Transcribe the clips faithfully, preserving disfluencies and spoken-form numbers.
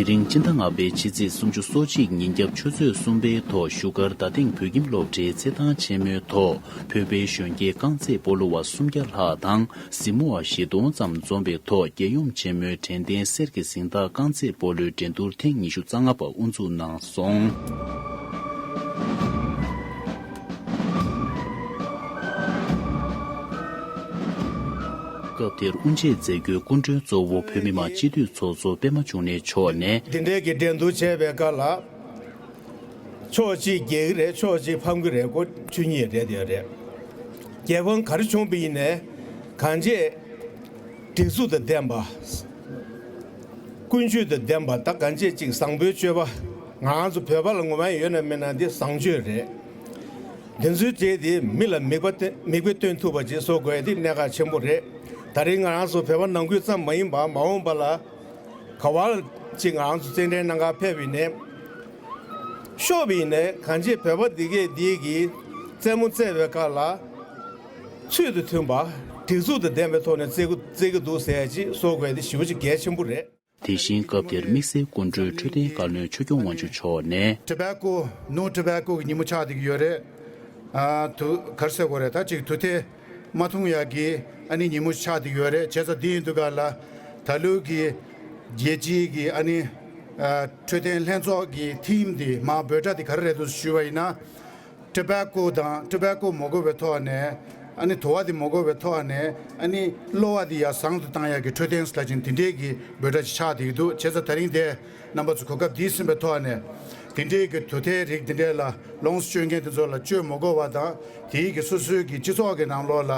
དེ་རིང་སྤྱི་ཟླ་ལྔ་པའི་ཕྱི་ཚེས་སོ་གཅིག་ཉིན་རྒྱབ་ཆུ་ཚོད་གསུམ་པའི་ཐོག་བཞུགས་སྒར་རྡ་སྟེང་བོད་ཁྱིམ་སློབ་གྲྭའི་རྩེད་ཐང་ཆེན་མོའི་ཐོག་བོད་པའི་གཞོན་སྐྱེས་རྐང་རྩེད་སྤོ་ལོ་བ་སུམ་བརྒྱ་ལྷག་དང་གཟིགས་མོ་བ་བཞི་སྟོང་ཙམ་འཛོམས་པའི་ཐོག་རྒྱལ་ཡོངས་ཆེན་མོའི་དྲན་རྟེན་གསེར་གྱི་གཟེངས་རྟགས་རྐང་རྩེད་སྤོ་ལོའི་འགྲན་བསྡུར་ཐེངས་ཉི་ཤུ་རྩ་ལྔ་པ་དབུ་འཛུགས་གནང་སོང་། སྐབས་དེར་དབུ་འབྱེད་མཛད་སྒོའི་སྐུ་མགྲོན་གཙོ་བོ་བོད་མི་མང་སྤྱི་འཐུས་ཚོགས་གཙོ་པད་མ་འབྱུང་གནས་མཆོག་ནས། འདི་འདྲའི་གི་འགྲན་བསྡུར་བྱས་པའི་སྐབས་ལ། ཕྱོགས་གཅིག་རྒྱལ་གྱི་རེད། ཕྱོགས་གཅིག་ཕམ་གྱི་རེད། ཀོ་ཆོས་ཉིད་རེད་དེ་རེད། རྒྱལ་ཕམ་ག་རེ་བྱུང་བ་ཡིན་ནའི་གང་བྱས་སྒྲིག་འཛུགས་དང་ལྡན་པ། ཀུན་སྤྱོད་དང་ལྡན་པ། ད་གང་བྱས་ཅིག་བཟང་པོའི་སྤྱོད་པ། ང་རང་ཚོ་བོད་པ་ལ་ངོ་མ་ཡོད་ན་མེད་ན་འདི་བཟང་སྤྱོད་རེད། འདི་ཚོའི་གྲས་དེ་མི་ལ་མིག་པ་སྟོན་མིག་དཔེ་སྟོན་ཐུབ་པ་ཅིག་བཟོ་དགོས་དེ་གནད་འགག་ཆེན་པོ་རེད། ད་རེས་ང་རང་ཚོ་བོད་པ་ནང་ཁུལ་ཙམ་མ་ཡིན་པར་མ་འོངས་པ་ལ་ག་བ་ཅིག་ང་རང་ཚོ་རྩེད་འགྲན་གནང་གར་ཕེབས་པ་ཡིན་ནའི། ཤོར་བ་ཡིན་ནའི་གང་ཅི་བོད་པ་འདི་གས་འདི་གི་རྩེད་མོ་རྩེ་བའི་སྐབས་ལ་ཚུལ་དང་མཐུན་པ། སྒྲིག་འཛུགས་དང་ལྡན་པའི་ཐོག་ནས་རྩེ་རྩེ་གི་འདུག་ཟེར་ཅིག་བཟོ་དགོས་དེ་ཞེ་པོ་ཅིག་གལ་ཆེན་པོ་རེད། དེ་བཞིན་སྐབས་དེར་དམིགས་བསལ་སྐུ་མགྲོན་འཕྲོད་བསྟེན་བཀའ་བློན་ཆོས་སྐྱོང་དབང་ཕྱུག་མཆོག་ནས། Tobacco, no tobacco གི་ཉིན་མོ་ཆགས་བསྡད་ཀྱི་ཡོད་རེད། ཨ་དུ་གར་སེ་གོ་རེད། ད་ཅིག་དུ་ཐེ་མ་འཐུང་ཡག་གི་ཨ་ནི་ཉིན་མོ་ཆགས་བསྡད་ཀྱི་ཡོད་རེད། བྱས་ཙང་འདི་ཡིན་དུས་ག་ལ་ད་ལུགས་ཀྱི་རྒྱལ་སྤྱིའི་གི་ཨ་ནི་ཨ་འཕྲོད་བསྟེན་ལྷན་ཚོགས་ཀྱི་ཐིམ་འདི་མ་འབོད་སྒྲ་འདི་ག་རེ་རེད་འདུག་ཞུས་པ་ཡིན་ན། Tobacco དང་Tobacco མ་གོ་བའི་ཐོག་ནས་ཨ་ནི་དུ་བ་འདི་མ་གོ་བའི་ཐོག་ནས་ཨ་ནི་གློ་བ་འདི་ཡར་བཟང་དུ་བཏང་ཡག་གི་འཕྲོད་བསྟེན་ལ་ཅིག་འདི་འདྲའི་གི་འབོད་སྒྲ་ཅིག་ཆགས་བསྡད་ཀྱི་འདུག་བྱས་ཙང་ད་རིང་འདི་རྣམ་པ་ཚོ་གོ་སྐབས་འདི་ཟིན་པའི་ཐོག་ནས་འདི་འདྲའི་གི་དུ་ཐེ་རིགས་འདི་འདྲའི་ལ་ལོངས་སུ་སྤྱོད་མཁན་དེ་ཚོ་ལ་སྤྱོད་མ་དགོས་པ་དང་། དེའི་གི་སོ་སོའི་གི་སྤྱི་ཚོགས་ཀྱི་ནང་ལོགས་ལ་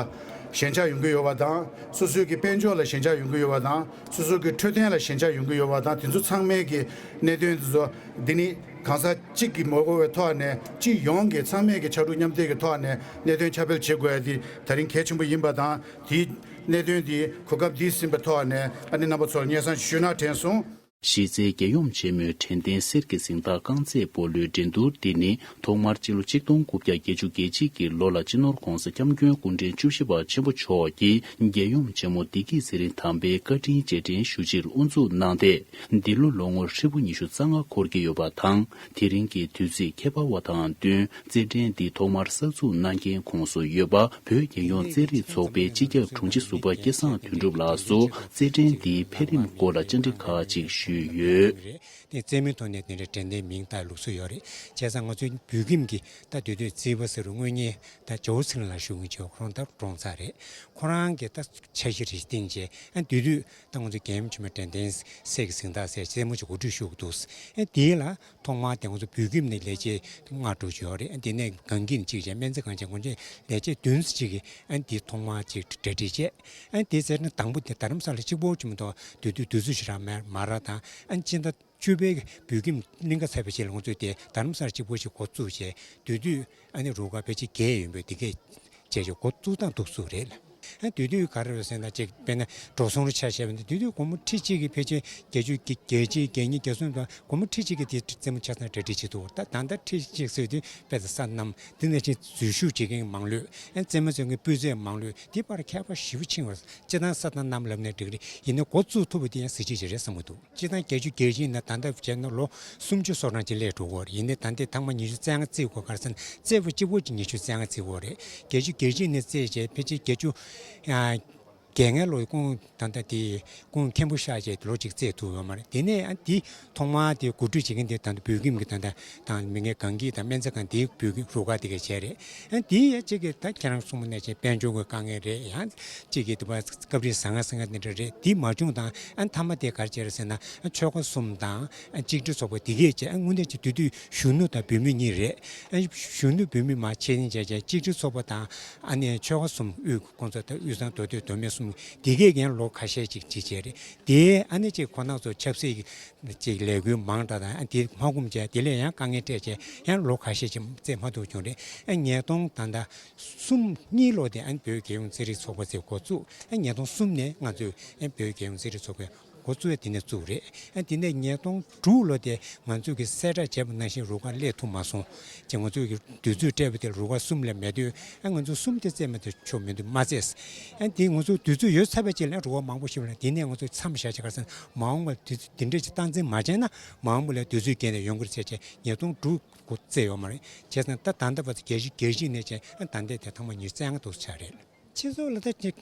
ཞན་ཆ་ཡོང་གི་ཡོད་པ་དང་། སོ་སོའི་གི་དཔལ་འབྱོར་ལ་ཞན་ཆ་ཡོང་གི་ཡོད་པ་དང་། སོ་སོའི་གི་འཕྲོད་བསྟེན་ལ་ཞན་ཆ་ཡོང་གི་ཡོད་པ་དང་། དེ་ཚོ་ཚང་མའི་གི་གནད་དོན་དེ་ཚོ་འདི་ནི་གང་ཟག་གཅིག་གི་མ་དགོས་པའི་ཐོག་ནས་སྤྱི་ཡོངས་ཀྱི་ཚང་མས་ཀྱི་ཕྱར་གྲུ་མཉམ་འདེགས་ཀྱི་ཐོག་ནས་གནད་དོན་ཁྱབ་སྤེལ་བྱེད་དགོས་ཡ་འདི་ད་རིང་གལ་ཆེན་པོ་ཡིན་པ་དང་། དེའི་གནད་དོན་འདི་གོ་སྐབས་འདི་ཟིན་པའི་ཐོག་ནས་ཨ་ནི་རྣམ་པ་ཚོར་སྙན་སེང་ཞུས་ན་དྲན་སོང་། གཞི་རྩའི་རྒྱལ་ཡོངས་ཆེན་མོའི་དྲན་རྟེན་གསེར་གྱི་གཟེངས་རྟགས་རྐང་རྩེད་སྤོ་ལོའི་འགྲན་བསྡུར་འདི་ནི་ཐོག་མར་སྤྱི་ལོ་ཆིག་སྟོང་དགུ་བརྒྱ་བརྒྱད་ཅུ་གྱ་གཅིག་གི་ལོ་ལ་སྤྱི་ནོར་༧གོང་ས་༧སྐྱབས་མགོན་སྐུ་ཕྲེང་བཅུ་བཞི་པ་ཆེན་པོ་མཆོག་གིས་རྒྱལ་ཡོངས་ཆེན་མོ་བདེ་སྐྱིད་ཚེ་རིང་དམ་པའི་བཀའ་དྲིན་རྗེས་དྲན་ཞུ་ཕྱིར་དབུ་འཛུགས་གནང་སྟེ། འདི་ལོ་ལོ་ངོ་ཧྲིལ་པོ་ཉི་ཤུ་རྩ་ལྔ་འཁོར་གྱི་ཡོད་པ་དང་། དེ་རིང་གི་དུས་ཚིགས་ཁྱད་པར་བ་དང་བསྟུན། རྩེད་འགྲན་འདི་ཐོག་མར་གསར་འཛུགས་གནང་མཁན་ཁོངས་སུ་ཡོད་པ། བོད་རྒྱལ་ཡོངས་རྩེད་རིགས་ཚོགས་པའི་སྤྱི་ཁྱབ་དྲུང་ཆེ་ཟུར་པ་སྐལ་བཟང་དོན་གྲུབ་ལགས་སུ་རྩེད་འགྲན་འདིའི་འཕེལ་རིམ་སྐོར་ལ་བཅར་འདྲི་ཁག་ཅིག་ཞུས་ཡོད། དེ་རྩེད་མོའི་ཐོག་ནས་དེ་འདྲའི་དྲན་རྟེན་མིང་བཏགས་ལུགས་སྲོལ་ཡོད་རེད། བྱས་ཙང་ང་ཚོའི་བོད་ཁྱིམ་གྱི་ད་དེ་དུས་རྩིས་པ་ཟེར་རུ་དངོས་གཉེར་ད་ཇོ་བོ་ཚེ་རིང་ལགས་ཞུ་གི་ཡོད། ཁོ་རང་ད་གྲོངས་ཚར་རེད། ཁོ་རང་གི་ད་འཆར་གཞི་རེ་བཏིང་བྱས། ཨ་དེ་དུས་ད་ང་ཚོ་རྒྱལ་ཡུམ་ཆེན་མོའི་དྲན་རྟེན་གསེར་གྱི་གཟེངས་རྟགས་ཟེར་རྩེད་མོ་ཅིག་གོ་སྒྲིག་ཞུ་གི་འདུག་ཨ་དེ་ལ་ཐོག་མར་དེ་ང་ཚོ་བོད་ཁྱིམ་ནས་ལས་བྱེད་ལྔ་དྲུག་ཅིག་ཡོད་རེད། ཨ་དེ་ནས་སྒང་གི་ནས་གཅིག་བྱས། སྨན་རྩིས་ཁང་བྱས། སྒོ་འབྱེད་ལས་བྱེད་བདུན་ཙམ་ཅིག་གིས་ཨ་དེ་ཐོག་མར་ཅིག་གྲ་སྒྲིག་བྱས། ཨ་དེ་ཟེར་ན་དང་པོ་དེ་རྡ་རམ་ས་ལ་གཅིག་པོ་ཅིག་མ་གཏོགས་དེ་དུས་དུས་ཚོད་ཞེ་དྲག་མ་མ་རག་དང་། ཨ་སྤྱི་ཟླ་བཅུ་པའི་བོད་ཁྱིམ་གླིང་ག་ཚར་བའི་རྗེས་ལ་ང་ཚོས་དེ་རྡ་རམ་ས་ལ་གཅིག་པོ་ཞིག་འགོ་བཙུགས་བྱས། དེ་དུས་ཨ་ནི་རུ་ཁག་ཕལ་ཆེར་བརྒྱད་ཡོད་པའི་དེ་གས་བྱས་བྱས་འགོ་བཙུགས་སྟངས་འདུག་སེ་རེད་ལ། ཨ་དེ་དུས་ག་རེ་རེད་ཟེར་ན། ཅིག་དཔེར་ན་འགྲོ་སོང་རུ་ཆ་བཞག་པ་ཡིན་ན། དེ་དུས་སྒོར་མོ་ཁྲི་གཅིག་གིས་ཕལ་ཆེར་བརྒྱད་ཅུ་གྱ་གཅིག་གྱ་གཉིས་གྱ་གསུམ་དང་། སྒོར་མོ་ཁྲི་གཅིག་གིས་དེ་རྩེད་མོ་ཆ་ཚང་གྲ་སྒྲིག་བྱེད་ཐུབ། ད་ད་ལྟ་ཁྲི་གཅིག་ཟེར་དུས་དཔེ་ད་ས་རྣམས་དེ་ནང་བཞིན་འཛུལ་ཞུགས་བྱེད་མཁན་མང་ལོས། ཨ་རྩེད་མོ་རྩེ་མཁན་སྤུས་ཚད་མང་ལོས། དེ་བར་ཁྱད་པར་ཞེ་པོ་ཕྱིན་པ། སྤྱིར་བཏང་ས་དང་གནམ་ལབ་ནས་འགྲིག་རེད། ཡིན་ནའི་འགོ་བཙུགས་ཐུབ་པ་དེ་ཡང་གཟི་བརྗིད་ཅིག་རེད་བསམ་གྱི་འདུག་སྤྱིར་བཏང་བརྒྱད་ཅུ་གྱ་གཅིག་ནས་ད་ལྟ་བྱས་ན་ལོ་སུམ་ཅུ་སོ་གྲངས་ཅིག་སླེབས་འགྲོ་གི་ཡོད་རེད། ཡིན་ནའི་ད་ལྟའི་ཐོག་མ་ཉི་ཤུ་རྩ་ལྔ་རྩེ་དགོས་ག་རེ་ཟེར་ན། རྩེ་པོ་གཅིག་པོ་གཅིག་ཉི་ཤུ་རྩ་ལྔ་རྩེ་དགོས་རེད། བརྒྱད་ཅུ་གྱ་གཅིག་ནས་རྩེས་བྱས་ཕལ་ཆེར་བརྒྱད་ཅུ་གྱ་ལྔ་ལོ་ཀུན་ད་ལྟ་དེ་ཀུན་མཁན་པོ་ཤར་བྱས་ལོ་གཅིག་རྩེ་ཐུབ་ཡོད་མ་རེད། དེ་ནས་ཨ་དེ་ཐོག་མ་དེ་གོ་སྒྲིག་བྱེད་མཁན་དེ་ད་ལྟ་བོད་ཁྱིམ་གྱི་ད་ལྟ་དང་མི་ངན་སྒང་གི་དང་སྨན་རྩིས་ཁང་དེའི་བོད་ཁྱིམ་རུ་ཁག་དེ་གས་བྱས་རེད། ཨ་དེ་ཡང་གཅིག་གིས་ད་ཁྱེད་རང་གསུངས་པ་ནང་བཞིན་དཔལ་འབྱོར་གྱི་དཀའ་ངལ་རེད། ཡང་གཅིག་གིས་དུ་བ་སྐབས་རེ་ཟང་ངེ་ཟིང་ངེ་དེ་འདྲ་རེད། དེ་མ་བྱུང་དང་། ཨ་མཐའ་མ་དེ་ག་རེ་བྱས་རེད་ཟེར་ན། ཨ་ཆོལ་ཁ་གསུམ་དང་། ཨ་གཅིག་སྒྲིལ་ཚོགས་པ་དེ་གས་བྱས། ཨ་དངོས་གནས་ཀྱི་དེ་དུས་གཞོན་ནུ་དང་བུད་མེད་གཉིས་རེད། ཨ་གཞོན་ནུ་བུད་མེད་མར་ཕྱིར་འཐེན་བྱས་བྱས། གཅིག་སྒྲིལ་ཚོགས་པ་དང་ཨ་ནི་ཆོལ་ཁ་གསུམ། དབུས་ཁོང་ཚོ་དང་དབུས་གཙང་མདོ་སྟོད་མདོ་སྨད་གསུམ་དེ་གས་ཀྱང་ལོ་ཁ་ཤས་ཅིག་ཅིག་བྱས་རེད། དེ་ཨ་ནི་ཅིག་ཁོང་རྣམ་ཚོ་ཆབ་སྲིད་ཀྱི་ལས་འགུལ་མང་དྲགས་དང་། ཨ་དེ་མ་འགུམས་བྱས། དེ་ལས་ཡང་དཀའ་ངལ་འཕྲད་བྱས། ཡང་ལོ་ཁ་ཤས་ཅིག་རྩེ་མ་ཐུབ་བྱུང་རེད། ཨ་ཉིས་སྟོང་ད་ལྟ་གསུམ་གཉིས་ལོ་དེ་ཨ་ནི་བོད་རྒྱལ་ཡོངས་རྩེད་རིགས་ཚོགས་པ་ཟེར་འགོ་བཙུགས། ཨ་ཉིས་སྟོང་གསུམ་ནས་ང་ཚོས་ཨ་བོད་རྒྱལ་ཡོངས་རྩེད་རིགས་ཚོགས་པའི་ འགོ་བཙུགས་ཡ་དེ་ནས་བཙུགས་རེད། ཨ་དེ་ནས་ཉིས་སྟོང་དྲུག་ལོ་དེ་ང་ཚོས་ཀྱི་གསལ་བསྒྲགས་བྱས་པ་ནང་བཞིན་རུ་ཁག་སླེབས་ཐུབ་མ་སོང་། ཅེས་ང་ཚོས་ཀྱི་དུས་ཚོད་སྤྲད་པ་དེ་རུ་ཁག་གསུམ་ལས་མེད་དུས། ཨ་ང་ཚོ་གསུམ་དེ་བཙལ་མ་ཐུབ་ཆོག་མི་འདུག་མ་བཙལ། ཨ་དེ་ང་ཚོ་དུས་ཚོད་ཡོལ་ཚར་བའི་རྗེས་ལ་རུ་ཁག་མང་པོ་ཞིག་ལ་དེ་ནས་ང་ཚོ་མཚམས་བཞག་བྱས། ག་རེ་ཟེར་ན་མ་འོངས་པ་དུས་ཚོད་དེ་འདྲ་ཅིག་སྟངས་འཛིན་མ་བྱས་ན་མ་འོངས་པ་ལ་དུས་ཚོད་བརྒལ་ནས་ཡོང་གི་རེད་ཟེར་བྱས། ཉིས་སྟོང་དྲུག་གོ་བཙལ་ཡོད་མ་རེད། བྱས་ཙང་ད་ད་ལྟ་བར་དུ་རྒྱལ་སྤྱི་རྒྱལ་སྤྱི་ནས་བྱས། ཨ་ད་ལྟ་དེ་ཐེངས་མ་ཉི་ཤུ་རྩ་ལྔ་དུ་ཆགས་རེད། སྤྱི་ཚོགས་ལ་ད་ཅིག་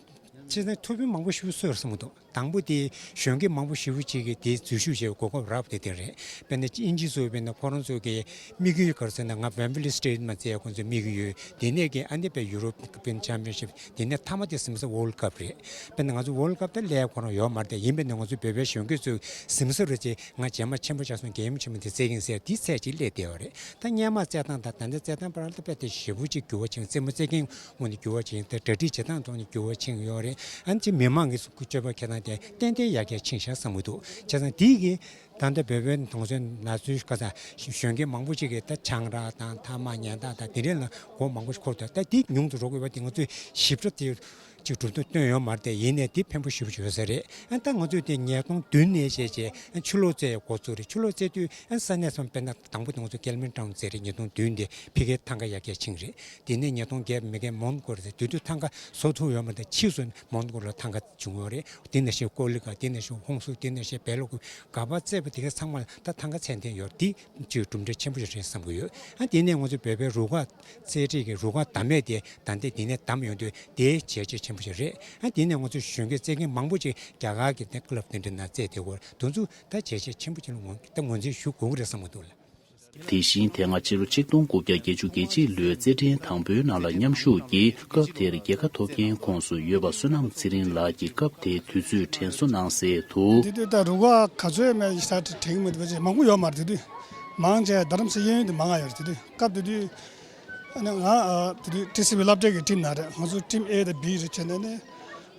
བྱས་ཙང་ཐུགས་ཕན་མང་པོ་ཞིག་གསོས་སོང་མི་འདུག་དང་པོ་དེ་གཞོན་སྐྱེས་མང་པོ་ཞེ་པོ་ཅིག་གིས་དེ་འཛུལ་ཞུགས་བྱེད་གོ་སྐབས་རག་པ་དེ་དེ་རེད། དཔེར་ན་དབྱིན་ཇི་ཚོ་དཔེར་ན་ཁོ་རང་ཚོ་གི་དམིགས་ཡུལ་ག་རེ་ཟེར་ན། ང་Wembley Stadium ལ་རྩེ་ཡ་ཁོང་ཚོའི་དམིགས་ཡུལ་ཡོད། དེ་ནས་ཀྱི་ཨ་ནི་དཔེ་European Championship དེ་ནས་མཐའ་མ་དེ་གཟིམ་ས་World Cup རེད། དཔེར་ན་ང་ཚོ་World Cup དེ་སླེབས་ཡ་ཁོ་རང་ཡོད་མ་རེད། དེ་ཡིན་པས་ན་ང་ཚོ་བོད་པའི་གཞོན་སྐྱེས་ཚོས་གཟིམ་ས་རེད་ཅེས། ང་རྗེས་མ་ཆེན་པོ་ཆགས་སོང་། རྒྱལ་ཡུམ་ཆེན་མོ་དེ་རྩེ་གི་ཡིན་ཟེར་དེ་ཚད་ཅིག་སླེབས་བསྡད་ཡོད་རེད། ད་སྔོན་མ་རྩེ་སྟངས་དང་ད་ལྟ་རྩེ་སྟངས་བར་ལ་དཔེ་དེ་ཞེ་པོ་ཅིག་འགྱུར་བ་ཕྱིན། རྩེད་མོ་རྩེ་མཁན་ངོས་ནས་འགྱུར་བ་ཕྱིན། ད་གྲ་སྒྲིག་བྱེད་སྟངས་ཐོག་ནས་འགྱུར་བ་ཕྱིན་ཡོད་རེད། ཨ་ནི་ཅིག་མི་མང་གི་སྤྱོད་པ་འཁྱེར་སྟངས་དེ་ཏན་ཏན་ཡར་རྒྱས་ཕྱིན་ཤག་བསམ་གྱི་འདུག་བྱས་ཙང་དེ་གི་ད་ལྟ་བོད་པའི་གྲོང་གསེབ་ནང་ཚུད་ག་ས་གཞོན་སྐྱེས་མང་པོ་ཅིག་གིས་ད་ཆང་རག་དང་ཐ་མག་ཉལ་ཐ་དང་དེ་འདྲའི་ལ་མགོ་མང་པོ་ཞིག་འཁོར་འདུག་ད་དེ་ཉུང་དུ་འགྲོ་དགོས་པ་དེ་ང་ཚོས་ཞིབ་ཕྲ་དེ་ཅིག་གྲུབ་འབྲས་བཏོན་ཡོད་མ་རེད་དེ། ཡིན་ནའི་དེ་ཕན་པོ་ཞེ་པོ་ཅིག་ཡོད་ས་རེད། ཨ་ད་ང་ཚོས་དེ་ཉིས་སྟོང་བདུན་ནས་བྱས་བྱས་ཨ་ཆུ་ལོག་རྩེ་ཡ་འགོ་བཙུགས་རེད། ཆུ་ལོག་རྩེ་དུས་ཨ་ས་གནས་སོང་། དཔེར་ན་དང་པོ་དེ་ང་ཚོ་ཀེལ་མིན་ཊའུན་རྩེ་རེད། ཉིས་སྟོང་བདུན་དེ་ཕ་གིའི་ཐང་ག་ཡར་རྒྱས་ཕྱིན་རེད། དེ་ནས་ཉིས་སྟོང་བརྒྱད་མ་གི་མོན་གྷོ་རེད། དེ་དུས་ཐང་ག་བཟོ་ཐུབ་ཡོད་མ་རེད། ཕྱིས་སུ་མོན་གྷོ་ལ་ཐང་ག་བྱུང་ཡོད་རེད། དེ་ནང་བཞིན་ཀོ་ལི་གྷལ། དེ་ནང་བཞིན་ཧུན་སུར། དེ་ནང་བཞིན་བལ་ལོ་ཀུ། ག་པར་རྩེ་བ་དེ་ག་ཚང་མ་ལ་ད་ཐང་ག་ཚད་ལྡན་ཡོད་རེད། དེ་ཅིག་གྲུབ་འབྲས་ཆེན་པོ་ཞིག་རེད་བསམ་གྱི་ཡོད། ཨ་དེ་ནས་ང་ཚོ་བོད་པའི་རུ་ཁག་རྩེ་གྲས་ཀྱི་རུ་ཁག་བདམས་ཡས་དེ་ད་ལྟ་དེ་ནས་བདམས་ཡོང་དུས་དེ་བྱས་རྗེས་ཆེན་པོ་ཞིག་རེད། ཨ་དེ་ནས་ང་ཚོ་གཞོན་སྐྱེས་རྩེད་མཁན་མང་པོ་ཅིག་རྒྱ་གར་གྱི་དེ་ཀི་ལབ་དེ་འདྲ་ནང་རྩེས་བསྡད་ཡོད་རེད། དེ་ཚོ་ད་བྱས་རྗེས་ཆེན་པོ་ཅིག་ལ་ངོས་ད་ངོས་འཛིན་ཞུ་དགོས་ཀྱི་རེད་བསམ་གྱི་འདུག་ལགས། དེ་བཞིན་དེ་སྔ་ཕྱི་ལོ་ཆིག་སྟོང་དགུ་བརྒྱ་བརྒྱད་ཅུ་གྱ་གཅིག་ལོའི་རྩེད་འགྲན་དང་པོའི་ནང་ལ་མཉམ་ཞུགས་ཀྱིས་སྐབས་དེར་རྒྱལ་ཁ་ཐོབ་མཁན་ཁོངས་སུ་ཡོད་པ་བསོད་ནམས་ཚེ་རིང་ལགས་ཀྱིས་སྐབས་དེའི་དུས་ཚོད་དྲན་གསོ་གནང་གསལ་དུ། དེ་དུས་ད་རུ་ཁག་ག་ཚོད་མེད་ས་དྲན་གྱི་མི་འདུག་པ། ཅིག་མང་པོ་ཡོད་མ་རེད། དེ་དུས་མང་ཆེ་རྡ་རམ་ས་གཡས་གཡོན་དུ་མང་ང་ཡོད་རེད། དེ་དུས་སྐབས་དེ་དུས་ཨ་ནི་ང་ཨ་དེ་དུས་ཊི་སི་ཝི་སློབ་གྲྭའི་གི་ཊིམ་ནང་རེད། ང་ཚོ་ཊིམ་ཨེ་དང་བི་རེད་བྱས་ནས་ནི།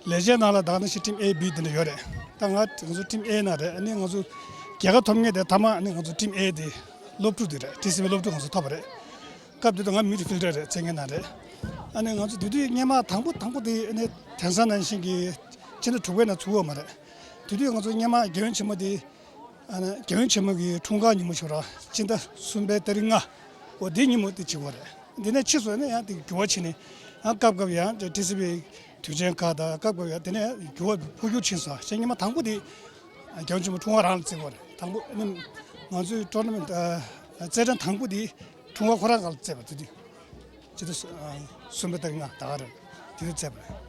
ལས་བྱེད་ནང་ལ་ད་ག་ནང་བཞིན་ཊིམ་ཨེ་བི་དེ་འདྲ་ཡོད་རེད། ད་ང་ང་ཚོ་ཊིམ་ཨེ་ནང་རེད། ཨ་ནི་ང་ཚོ་རྒྱལ་ཁ་ཐོབ་མཁན་དེ་མཐའ་མ་ཨ་ནི་ང་ཚོ་ཊིམ་ཨེ་དེ་སློབ་ཕྲུག་དེ་རེད། ཊི་སི་ཝི་སློབ་ཕྲུག་ང་ཚོ་ཐོབ་པ་རེད། སྐབས་དེ་དུས་ང་མིཌ་ཕིལ་ཌར་རེད། རྩེད་མཁན་ནང་རེད། ཨ་ནི་ང་ཚོ་དེ་དུས་སྔོན་མ་དང་པོ་དང་པོ་དེ་ཨ་ནི་དེང་སང་ནང་བཞིན་གྱི་ཕྱི་ཟླ་དྲུག་པའི་ནང་ཚུགས་ཡོད་མ་རེད། དེ་དུས་ང་ཚོ་སྔོན་མ་རྒྱལ་ཡུམ་ཆེན་མོ་དེ་ཨ་ནི་རྒྱལ་ཡུམ་ཆེན་མོ་གི་འཁྲུངས་སྐར་ཉིན་མོ་ཞིག་ར་སྤྱི་ཟླ་གསུམ་པའི་ཏ་རིག་ལྔ། འོ་དེ་ཉིན་མོ་དེ་བྱེད་དགོས་རེད། འདི་ནས་ཕྱིས་སུ་ནི་ཡང་དེ་འགྱུར་བ་ཕྱིན་ནས་ཡང་སྐབས་སྐབས་ཡང་ཊི་སི་ཝི་དུས་ཆེན་ཁག་དང་སྐབས་སྐབས་ཡང་དེ་ནས་འགྱུར་བ་འཕོ་འགྱུར་ཕྱིན་སོང་། གཞན་ཉི་མ་དང་པོ་དེ་རྒྱལ་ཡུམ་ཆེན་མོ་འཁྲུངས་སྐར་རང་ལ་བརྩི་དགོས་རེད། དང་པོ་ནི་ང་ཚོའི་ཊོར་ནར་མེན་ཊི་རྩེད་འགྲན་དང་པོ་དེ་འཁྲུངས་སྐར་ཁོ་རང་སྒང་ལ་བརྩིས་པ་དེ་དུས། སྤྱི་ཟླ་གསུམ་པའི་ཏ་རིག་ལྔ་ཟླ་བ་རེད། དེ་དུས་བརྩིས་པ་རེད།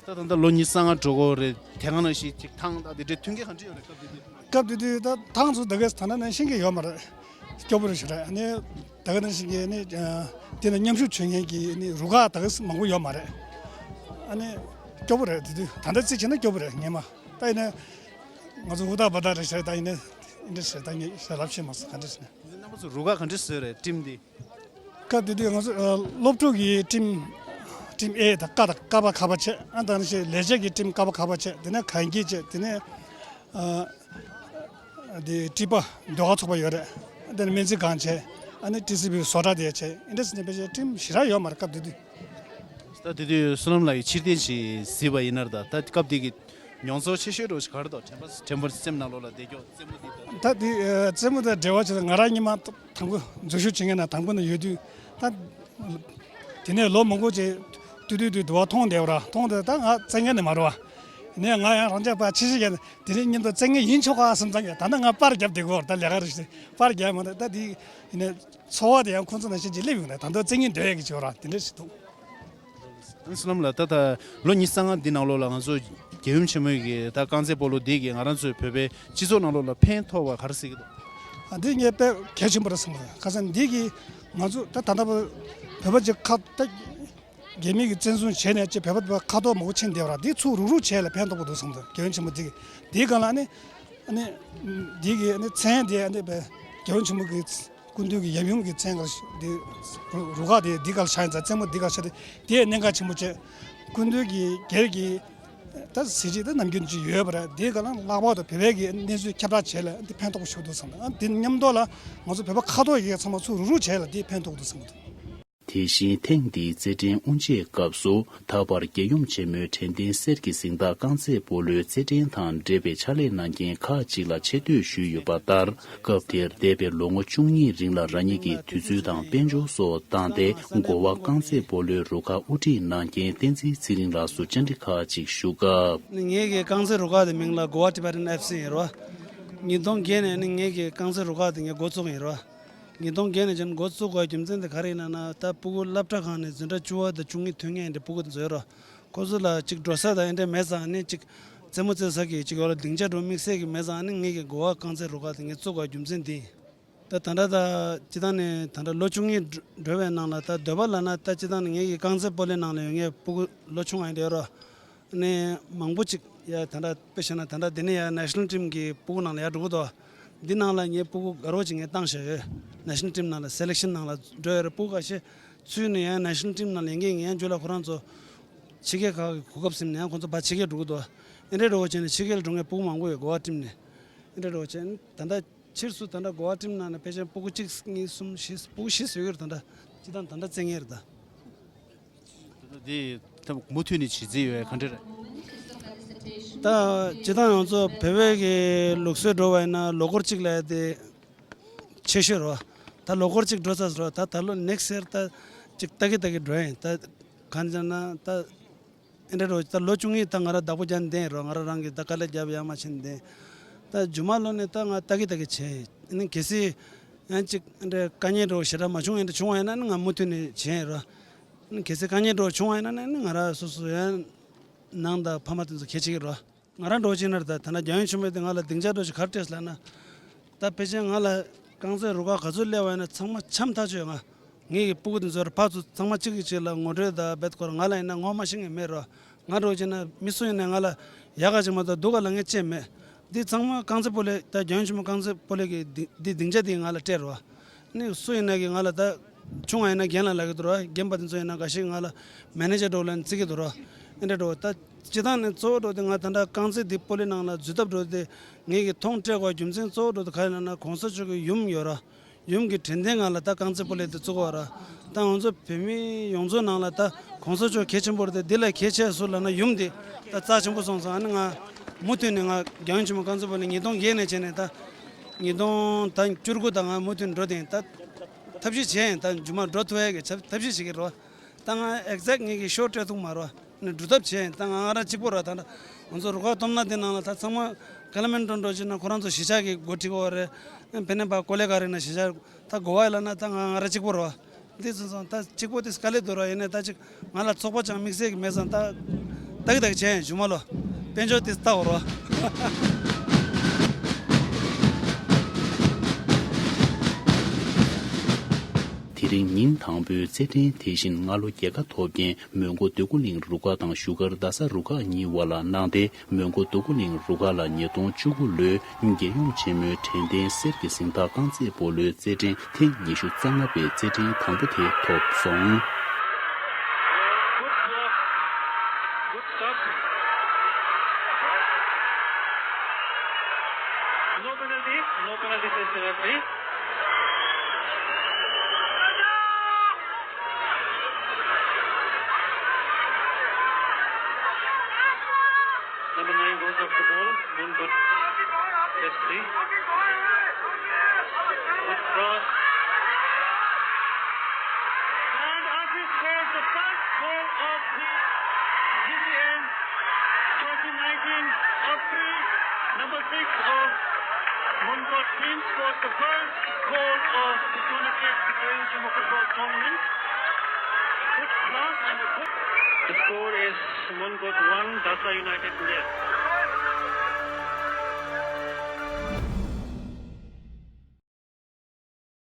ད་ད་ལྟ་ལོ་ཉི་ཤུ་རྩ་ལྔ་འགྲོ་གི་རེད། དེ་སྔ་ནང་བཞིན་ཅིག་ཐང་དང་དེ་འདྲའི་མཐུན་རྐྱེན་ག་འདྲ་ཡོད་རེད། སྐབས་དེ་དུས། སྐབས་དེ་དུས་ད་ཐང་ཚོ་ད་ག་ད་ནང་བཞིན་གྱི་ཡོད་མ་རེད། སྐྱོ་པོ་རེད་ཞུ་རེད། ཨ་ནི་ད་ག་ནང་བཞིན་གྱི་ནི་དེ་ལ་མཉམ་ཞུགས་བྱེད་མཁན་གྱི་ནི་རུ་ཁག་ད་ག་མང་པོ་ཡོད་མ་རེད། ཨ་ནི་སྐྱོ་པོ་རེད། དེ་དུས་ད་ལྟ་རྩིས་བྱས་ན་སྐྱོ་པོ་རེད། སྔོན་མ་ད་ཡིན་ན་ང་ཚོ་ཨུ་ཏ་བ་ཏ་རེད་ཞུ་རེད། ད་ཡིན་ན་འདི་འདྲ་ཞུ་རེད། ད་ངས་ཞེ་ལབ་ཤེས་མ་སོང་། ག་འདྲ་ཞུ་ན། རྣམ་པ་ཚོ་རུ་ཁག་ག་འདྲ་བཟོས་རེད། ཊིམ་འདི། སྐབས་དེ་དུས་ང་ཚོ་ཨ་སློབ་ཕྲུག་གི་ཊིམ་ཊིམ་ཨེ་དང་ཀ་དང་ཀ་པ་ཁ་པ་བྱས། ཨ་ད་ནི་ཞེ་ལས་བྱེད་ཀྱི་ཊིམ་ཀ་པ་ཁ་པ་བྱས། དེ་ནས་གན་རྒྱ་བྱས། དེ་ནས་ཨ་དེ་ཀྲི་པ་ཟློས་གར་ཚོགས་པ་ཡོད་རེད། དེ་ནས་སྨན་རྩིས་ཁང་བྱས། ཨ་ནི་ཊི་སི་ཝི་བཟོ་གྲྭ་དེ་བྱས། ཨེ་འདྲ་ཟེར་ནས་ཕལ་ཆེར་ཊིམ་ཞེ་དྲག་ཡོད་མ་རེད་སྐབས་དེ་དུས། ད་དེ་དུས་བསོད་ནམས་ལགས་ཀྱི་ཕྱིར་འཐེན་ཞིག་གཟིགས་པ་ཡིན་ན། ད་ད་སྐབས་དེ་གི་མྱོང་ཚོར་ཆེ་ཤོས་འདྲ་བོ་ཞིག་ག་རེ་འདུག་དྲན་པ་དྲན་པ་སེམས་ནང་ལོགས་ལ་བསྡད་ཀྱོག་རྩེད་མོ་འདི་དང་། ད་འདི་ཨ་རྩེད་མོ་དང་འབྲེལ་བ་བྱས་ཏེ་ང་རང་སྔོན་མ་དང་པོ་འཛུལ་ཞུགས་བྱེད་མཁན་ནང་དང་པོ་ནས་ཡོད་དུས། ད་དེ་ནས་ལོ་མང་པོ་ཅིག་ཏུ་ཏུ་ཏུ་དུ་བ་མཐོང་བསྡད་པ་ར། མཐོང་བསྡད། ད་ང་རྩེད་མཁན་ནི་མ་རེད་པ། ནས་ང་ཡང་རང་ཅག་པ་ཆེ་ཤོས་ཀྱི་དེ་རིང་མཉམ་དུ་རྩེད་མཁན་ཡིན་ཆོག་ག་བསམ་ཙང་གི། ད་ནི་ང་པར་རྒྱབ་བསྡད་ཀྱོག་ད་ལས་ཀ་རེ་ཞིག་པར་རྒྱབ་མ་འདུག་ད་འདི་ཡིན་ནས་འཚོ་བ་དེ་ཡང་ཁོང་ཚོ་ནང་བཞིན་ཅིག་སླེབས་ཡོང་ནས་ད་དུང་རྩེད་མཁན་འདོད་ཡས་ཀྱི་བྱེད་པ་ར་དེ་འདྲ་ཞིག་འདུག་ཨ་ནི་བསོད་ནམས་ལགས། ད་ལྟ་ལོ་ཉི་ཤུ་རྩ་ལྔ་འདི་ནང་ལོགས་ལ་ང་ཚོ་རྒྱལ་ཡུམ་ཆེན་མོའི་གི་ད་རྐང་རྩེད་སྤོ་ལོ་འདི་གིས་ང་རང་ཚོའི་བོད་པའི་སྤྱི་ཚོགས་ནང་ལོགས་ལ་ཕན་ཐོགས་པ་ག་རེ་གཟིགས་ཀྱི་འདུག་ཨ་འདི་ངས་དཔེ་གལ་ཆེན་པོ་རེད་བསམ་གྱི་འདུག་ག་ས་འདི་གིས་ང་ཚོ་ད་ད་ལྟ་བོད་པ་ཅིག་ཁ་ད་རྒྱ་མི་གིས་བཙན་བཟུང་བྱས་ནས་ཅིག་བོད་པ་ཁ་ཐོར་མང་པོ་ཕྱིན་བསྡད་པ་ར། འདི་ཚུར་རུག་རུག་བྱས་ལ་ཕན་ཐོགས་པོ་འདུག་བསམ་གྱི་འདུག་རྒྱལ་ཡུམ་ཆེན་མོ་འདི་གིས། འདིའི་སྒང་ལ་ཨ་ནི་ཨ་ནི་འདི་གི་ཨ་ནི་མཚན་འདི་ཨ་ནི་རྒྱལ་ཡུམ་ཆེན་མོ་གི་སྐུ་མདུན་གྱི་ཡབ་ཡུམ་གྱི་མཚན་ག་ལ་འདི་རུ་ཁག་དེ་འདི་ག་ལ་ཆགས་ཡིན་ཙང་། རྩེད་མོ་འདི་ག་ལ་ཆགས་ཏེ་དེའི་གནད་འགག་ཆེན་པོ་བྱས། སྐུ་མདུན་གྱི་སྒེར་གྱི་ད་གཟི་བརྗིད་ད་ནམ་རྒྱུན་ཅིག་ཡོད་པ་རེད། དེའི་སྒང་ལ་ལྷག་པར་དུ་བོད་པའི་གི་གནས་ཚུལ་ཁྱབ་བསྒྲགས་བྱས་ལ་འདི་ཕན་ཐོགས་པོ་ཞིག་འདུག་བསམ། ཨ་དེ་མཉམ་དུ་ལ་ང་ཚོ་བོད་པ་ཁ་ཐོར་ཡོད་ཚང་མ་ཚུར་རུག་རུག་བྱས་ལ་འདི་ཕན་ཐོགས་འདུག་བསམ་གྱི་འདུག་དེ་བཞིན་ཐེངས་འདིའི་རྩེད་འགྲན་དབུ་འབྱེད་སྐབས་སུ། ད་བར་རྒྱལ་ཡུམ་ཆེན་མོའི་དྲན་རྟེན་གསེར་གྱི་གཟེངས་རྟགས་རྐང་རྩེད་སྤོ་ལོའི་རྩེད་འགྲན་དང་འབྲེལ་བའི་ཕྱག་ལས་གནང་མཁན་ཁག་ཅིག་ལ་ཆེ་བསྟོད་ཞུས་ཡོད་པ་ལྟར། སྐབས་དེར་འདས་པའི་ལོ་ངོ་བཅུ་གཉིས་རིང་ལ་རང་ཉིད་ཀྱི་དུས་ཚོད་དང་དཔལ་འབྱོར་སོགས་བཏང་སྟེ། གོ་བ་རྐང་རྩེད་སྤོ་ལོའི་རུ་ཁག་དབུ་ཁྲིད་གནང་མཁན་བསྟན་འཛིན་ཚེ་རིང་ལགས་སུ་བཅར་འདྲི་ཁག་ཅིག་ཞུ་སྐབས། ངེད་ཀྱི་རྐང་རྩེད་རུ་ཁག་དེ་མིང་ལ་Goa Tibetan F C ཡིན་རོ། ཉིས་སྟོང་བརྒྱད་ནས་ནི་ངེད་ཀྱི་རྐང་རྩེད་རུ་ཁག་དེ་ངས་འགོ་བཙུགས་ཡིན་རོ། ཉིས་སྟོང་བརྒྱད་ནས་བྱས་ནས་འགོ་བཙུགས་པའི་རྒྱུ་མཚན་དེ་ག་རེ་ཡིན་ན་ན། ད་སྤུ་གུ་སློབ་གྲྭ་ཁང་ནས་འཛིན་གྲྭ་བཅུ་པ་དང་བཅུ་གཉིས་ཐོན་མཁན་དེ་སྤུ་གུ་དེ་ཚོ་ཡོད་རོ། ཁོ་ཚོ་ལ་ཅིག་འགྲོ་ས་དང་ཨེ་འདྲ་མེད་ཙང་ནི་ཅིག་རྩེད་མོ་རྩེ་ས་གི་ཅིག་ཡོད་ལ་སྡིངས་ཆ་འགྲོ་དམིགས་བསལ་གྱི་མེད་ཙང་ནི་ངེད་ཀྱི་གོ་བ་རྐང་རྩེད་རུ་ཁག་དེ་ངས་བཙུགས་པའི་རྒྱུ་མཚན་དེ་ཡིན། ད་ད་ལྟ་ད་སྤྱི་བཏང་ནས་ད་ལྟ་ལོ་བཅུ་གཉིས་འགྲོ་བའི་ནང་ལ་ད་འདོད་པ་ལབ་ན་ད་སྤྱི་བཏང་ནས་ངེད་ཀྱི་རྐང་རྩེད་སྤོ་ལོའི་ནང་ལ་ཡོད་མཁན་སྤུ་གུ་ལོ་ཆུང་བ་ཡིན་དེ་ཡོད་རོ། ནས་མང་པོ་ཅིག་ཡ་ད་ལྟ་དཔེ་བཤད་ན་ད་ལྟ་འདི་ནས་ཡ་National Team གི་སྤུ་གུ་ནང་ལ་ཡར་འགྲོ་གི་འདུག་འདི་ནང་ལ་ངའི་སྤུ་གུ་དགའ་རོགས་ཅིག་ངས་བཏང་བཞག་ཡོད། National Team ནང་ལ་Selection ནང་ལ་འགྲོ་ཡོད་རེད། སྤུ་གུ་ཁ་ཤས་ཚུད་ནས་ཡང་National Team ནང་ལ་ཡིན་གྱི་ཡང་འཇུ་ལ་ཁོ་རང་ཚོ་ཕྱི་རྒྱལ་ཁག་གི་གོ་སྐབས་ཟིན་ནས་ཡང་ཁོ་ཚོ་ཕར་ཕྱི་རྒྱལ་འགྲོ་གི་འདུག་ཨེ་འདྲ་འགྲོ་བ་བྱས་ནས་ཕྱི་རྒྱལ་འགྲོ་མཁན་སྤུ་གུ་མང་པོ་ཡོད། Goa Team ནས་ཨེ་འདྲ་འགྲོ་བ་བྱས་ནས་ད་ལྟ། ཕྱིས་སུ་ད་ལྟ་Goa Team ནང་ནས་ཕལ་ཆེར་སྤུ་གུ་གཅིག་གཉིས་གསུམ་བཞི་སྤུ་གུ་བཞི་ཟེར་གྱི་རེད། ད་ལྟ་སྤྱི་བཏང་ད་ལྟ་རྩེད་མཁན་རེད་ད། ད་ལྟ་འདི་ད་མུ་མཐུད་ནས་བྱེད་རྩིས་ཡོད་ག་འདྲ་རེད། ད་སྤྱི་བཏང་ང་ཚོ་བོད་པའི་གི་ལུགས་སྲོལ་འགྲོ་བ་ཡིན་ན་ལོ་འཁོར་གཅིག་ལ་ཡ་དེ་ཆེ་ཤོས་རེད་བ། ད་ལོ་འཁོར་གཅིག་འགྲོ་ཚར་རེད་བ། ད་ད་ལོ་next year ད་ཅིག་ལྟ་གི་ལྟ་གི་འགྲོ་ཡིན། ད་གང་ཟེར་ན་ད། ཨེ་འདྲ་རོ། ད་ལོ་བཅུ་གཉིས་ད་ང་རང་བདག་པོ་རྒྱག་བསྡད་རོ། ང་རང་རང་གི་ད་དཀའ་ལས་རྒྱབ་ཡག་མ་བྱས་བསྡད། ད་རྗེས་མ་ལོ་ནས་ད་ང་ལྟ་གི་ལྟ་གི་བྱས། ཨ་ནི་གལ་སྲིད་ཡང་ཅིག་ཨེ་འདྲ་དཀའ་ངལ་འདྲ་བོ་ཞེ་དྲག་མ་བྱུང་ཨེ་འདྲ་བྱུང་བ་ཡིན་ན་ནི་ང་མུ་མཐུད་ནས་བྱས་རོ། ཨ་ནི་གལ་སྲིད་དཀའ་ངལ་འདྲ་བོ་བྱུང་བ་ཡིན་ན་ནི་ང་རང་སོ་སོ་ཡང་ནང་དང་ཕ་མ་དེ་ཚོ་གལ་ཆེ་གི་རོ། ང་རང་འདྲ་བོ་ཅིག་ན་རེད། ད་ད་ན་རྒྱལ་ཡོངས་ཆེན་མོ་དེ་ང་ལ་སྡིངས་ཆ་འདྲ་བོ་ཞིག་ག་རེ་སྤྲད་ལབ་ན། ད་ཕལ་ཆེར་ང་ལ་རྐང་རྩེད་རུ་ཁག་ག་ཚོད་སླེབས་པ་ཡིན་ན་ཚང་མ་འཆམ་ཐག་ཆོད། ང་ངེད་ཀྱི་སྤུ་གུ་དེ་ཚོར་ཕར་ཚུར་ཚང་མ་གཅིག་གིས་གཅིག་ལ་ངོ་སྤྲོད་དང་རྦད་ཁོ་རང་ང་ལ་ཡིན་ན་ངོ་མ་ཤེས་མཁན་མེད་རོ། ང་འདྲ་བོ་ཅིག་ན་མི་སུ་ཡིན་ན་ང་ལ་ཡག་ག་ཅིག་མ་གཏོགས་སྡུག་ག་ལབ་མཁན་ཅིག་མེད། འདི་ཚང་མ་རྐང་རྩེད་སྤོ་ལོ་ད་རྒྱལ་ཡོངས་ཆེན་མོ་རྐང་རྩེད་སྤོ་ལོ་གི་འདི་འདི་སྡིངས་ཆ་འདི་ང་ལ་སྤྲད་རོ། ནི་སུ་ཡིན་ན་གི་ང་ལ་ད་ཆུང་བ་ཡིན་ན་རྒན་ལ་ལབ་གི་འདུག་ར། རྒན་པ་དེ་ཚོ་ཡིན་ན་འགའ་ཞིག་ང་ལ་མེ་ནེ་ཇར་འདྲ་བོ་ལབ་ནས་བརྩི་གི་འདུག་ར། ཨེ་འདྲ་འདྲ་བོ་ད་སྤྱི་བཏང་ནས་གཙོ་བོ་འདྲ་བོ་དེ་ང་ད་ལྟ་རྐང་རྩེད་འདི་སྤོ་ལོའི་ནང་ལ་འཛུལ་ཐབས་འདྲ་བོ་དེ་ངེད་ཀྱི་མཐོང་སྤྲད་དགོས་རྒྱུ་མཚན་གཙོ་བོ་འདྲ་བོ་དེ་ག་རེ་ལབ་ན་གོང་ས་མཆོག་གི་ཡུམ་ཡོད་ར། ཡུམ་གྱི་དྲན་རྟེན་ང་ལ་ད་རྐང་རྩེད་སྤོ་ལོ་དེ་བཙུགས་པ་ར། ད་ང་ཚོ་བོད་མི་ཡོངས་རྫོགས་ནང་ལ་ད་གོང་ས་མཆོག་གལ་ཆེན་པོ་རེད་དེ། འདི་ལས་གལ་ཆེ་སུ་ལབ་ན་ཡུམ་དེ་ད་རྩ་ཆེན་པོ་སོང་ཙང་། ཨ་ནི་ང་མུ་མཐུད་ནས་ང་རྒྱལ་ཡོངས་ཆེན་མོ་རྐང་རྩེད་སྤོ་ལོ་ཉིས་སྟོང་བརྒྱད་ནས་བྱས་ནས་ད་ཉིས་སྟོང་ད་བཅུ་དགུ་ད་ང་མུ་མཐུད་འགྲོ་དེ་ཡིན། ད་ཐབས་ཤེས་བྱས་ཡིན། ད་མཇུག་མ་འགྲོ་ཐུབ་ཡ་གི་ཐབས་ཤེས་བྱེད་ཀྱི་རོ། ད་ང་exact ངེད་ཀྱི་ཤོ་སྤྲད་ཐུབ་མ་རོ། ནི་སྒྲུབ་ཐབས་བྱས་ཡིན། ད་ང་ང་རང་གཅིག་པོ་ར། ད་ང་ཚོ་རུ་ཁག་སྟོབས་ན་དེ་ནང་ལ་ད་ཚང་མ་ཀ་ལ་མན་ཏོན་འགྲོ་ཕྱིན་ན་ཁོ་རང་ཚོ་གཞིས་ཆགས་ཀྱི་འགོ་ཁྲིད་གོ་རེད། ཕེ་ནེ་པ་ཀོ་ལེ་ག་རེ་ན་གཞིས་ཆགས་ད་གོ་བ་ལ་ན་ད་ང་ང་རང་གཅིག་པོ་རོ། འདི་ཚོ་སོང་ད་གཅིག་པོ་དེ་དཀའ་ལས་འདུག་རོ། ཡིན་ནའི་ད་ཅིག་ང་ལ་ཚོགས་པ་ཅང་དམིགས་བསལ་གྱི་མེད་ཙང་ད་ཏག་ཏག་བྱས་ཡིན། མཇུག་མ་ལོ་དཔལ་འབྱོར་དེ་ལྟ་བ་རོ། དེ་རིང་ཉིན་དང་པོའི་རྩེད་འགྲན་དེ་བཞིན་སྔ་ལོ་རྒྱལ་ཁ་ཐོབ་མཁན་མོན་གྷོ་འདོད་རྒུ་གླིང་རུ་ཁག་དང་བཞུགས་སྒར་རྡ་ས་རུ་ཁག་གཉིས་དབར་ལ་གནང་སྟེ། མོན་གྷོ་འདོད་རྒུ་གླིང་རུ་ཁག་ལ་ཉིས་སྟོང་བཅུ་དགུ་ལོའི་རྒྱལ་ཡོངས་ཆེན་མོའི་དྲན་རྟེན་གསེར་གྱི་གཟེངས་རྟགས་རྐང་རྩེད་སྤོ་ལོའི་རྩེད་འགྲན་ཐེངས་ཉི་ཤུ་རྩ་ལྔ་པའི་རྩེད་འགྲན་དང་པོ་དེ་ཐོབ་སོང་། Good block. Good stop. No penalty. No penalty, says the referee. Number nine goes off the ball. One good. Let's see. Good cross. And Ashish scores the first goal of the G C N twenty nineteen trophy. Number six of Mon Kot team scored the first goal of the twenty-sixth Korean Football Tournament. Good cross and a good. The score is Mon Kot one, Dasa United nil.